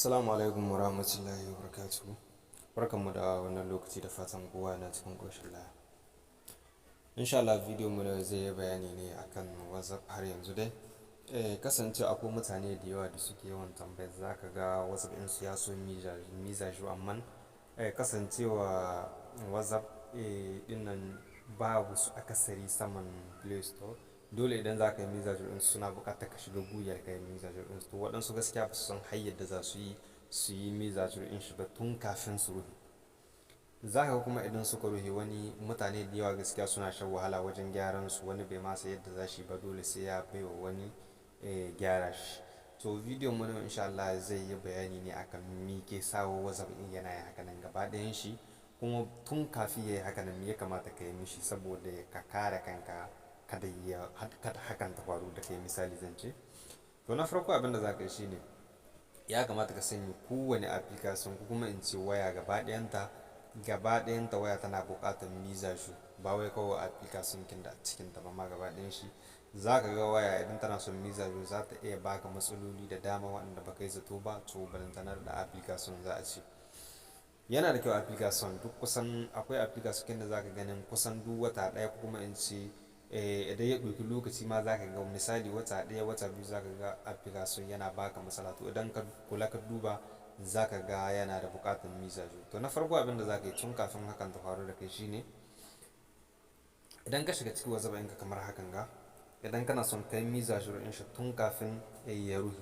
Assalamu alaikum wa rahmatullahi wa barakatuhu. Barkanmu da wannan lokaci, da fatan kowa yana cikin ƙoshin lafiya. Insha Allah, bidiyon mu na yau zai yi bayani ne akan WhatsApp har yanzu dai. Kasance akwai mutane da yawa da suke yawan tambayar, za ka ga WhatsApp ɗinsu ya so mise à jour, amma kasancewa WhatsApp ɗinnan babu su akasari saman Play Store. Dole idan za ka yi mise à jour ɗinsu, suna buƙatar ka shiga Google ka yi mise à jour ɗinsu. To, waɗansu gaskiya ba su san hanyar da za su yi mise à jour ɗin shi ba tun kafin su rufe. Za ka ga kuma idan suka rufe, wani mutane da yawa gaskiya suna shan wahala wajen gyaran su. Wani bai ma san yadda za shi ba, dole sai ya bai wa wani gyara shi. To, bidiyon mu na yau, insha Allah, zai yi bayani ne akan me ke sawo WhatsApp ɗin yana yin haka nan gaba ɗayan shi, kuma tun kafin ya yi haka nan, me ya kamata ka yi mishi saboda ka kare kanka kada hakan ta faru da kai, misali zan ce. To, na farko, abin da za ka yi shine ya kamata ka sani kowane application, ko kuma in ce waya gaba ɗayanta, gaba ɗayanta waya tana buƙatar mise à jour. Ba wai kawai application kin da a cikinta ba ma, gaba ɗayan shi. Za ka ga waya idan tana son mise à jour, za ta iya baka matsaloli da dama waɗanda ba kai zato ba. To, balantana da application za a ce. Yana da kyau application duk kusan akwai application kin da za ka ganin kusan duk wata ɗaya, ko kuma in ce idan ya ɗauki lokaci ma, za ka ga misali wata ɗaya, wata 2, za ka ga application yana baka matsala. To, idan ka kula ka duba, za ka ga yana da buƙatar mise à jour. To, na farko, abin da za ka yi tun kafin hakan ta faru da kai shine idan ka shiga cikin WhatsApp ɗinka kamar hakan ga, idan kana son ka yi mise à jour ɗin shi tun kafin ya rufe.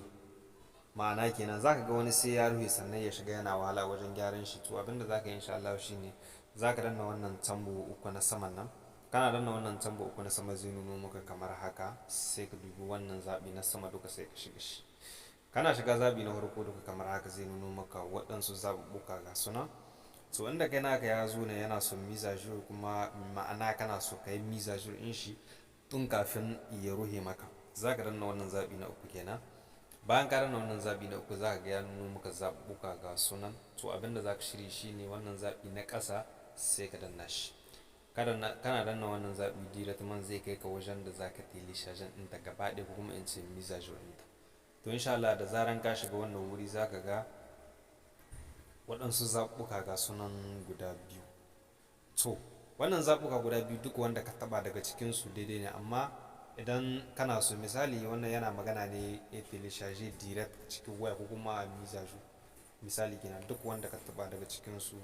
Ma'ana kenan, za ka ga wani sai ya rufe sannan ya shiga yana wahala wajen gyaran shi. To, abin da za ka yi, insha Allah, shine za ka danna wannan tambo uku na saman nan. Kana danna wannan tambo uku na sama, zai nuno maka kamar haka. Sai ka dubi wannan zaɓi na sama duka, sai ka shiga shi. Kana shiga zaɓi na farko duka kamar haka, zai nuno maka waɗansu zaɓuɓɓuka ga suna. So inda kai naka ya zo ne yana son mise à jour, kuma ma'ana kana so ka yi mise à jour ɗin shi tun kafin ya rufe maka, za ka danna wannan zaɓi na uku kenan. Bayan ka danna wannan zaɓi na uku, za ka ga ya nuno maka zaɓuɓɓuka ga sunan. To, abinda za ka shirya shine wannan zaɓi na ƙasa, sai ka danna shi. Kana danna wannan zaɓi, directement zai kai ka wajen da za ka télécharger ɗinta gaba ɗaya, ko kuma in ce mise à jour ɗinta. To, insha Allah, da zaran ka shiga wannan wuri, za ka ga waɗansu zaɓuɓɓuka ga sunan guda biyu. To, wannan zaɓuɓɓuka guda biyu, duk wanda ka taɓa daga cikinsu daidai ne. Amma idan kana so, misali, wannan yana magana ne a télécharger direct cikin waya ko kuma a mise à jour, misali kenan, duk wanda ka taɓa daga cikinsu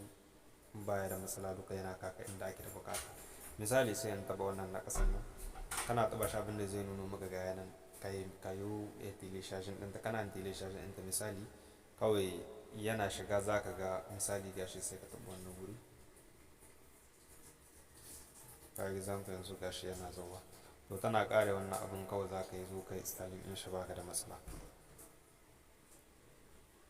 baya da matsala, duka yana kaka inda ake da buƙata. Misali, sai in taɓa wannan na ƙasan nan. Kana taɓa shi, abin da zai nuno maka ga yanan, ka yi télécharger ɗinta. Kana télécharger ɗinta, misali, kawai yana shiga, za ka ga misali gashi, sai ka taɓa wannan wuri. For example, yanzu gashi yana zuwa. To, tana ƙare wannan abun, kawai za ka yi zo ka yi installing ɗin shi, baka da matsala.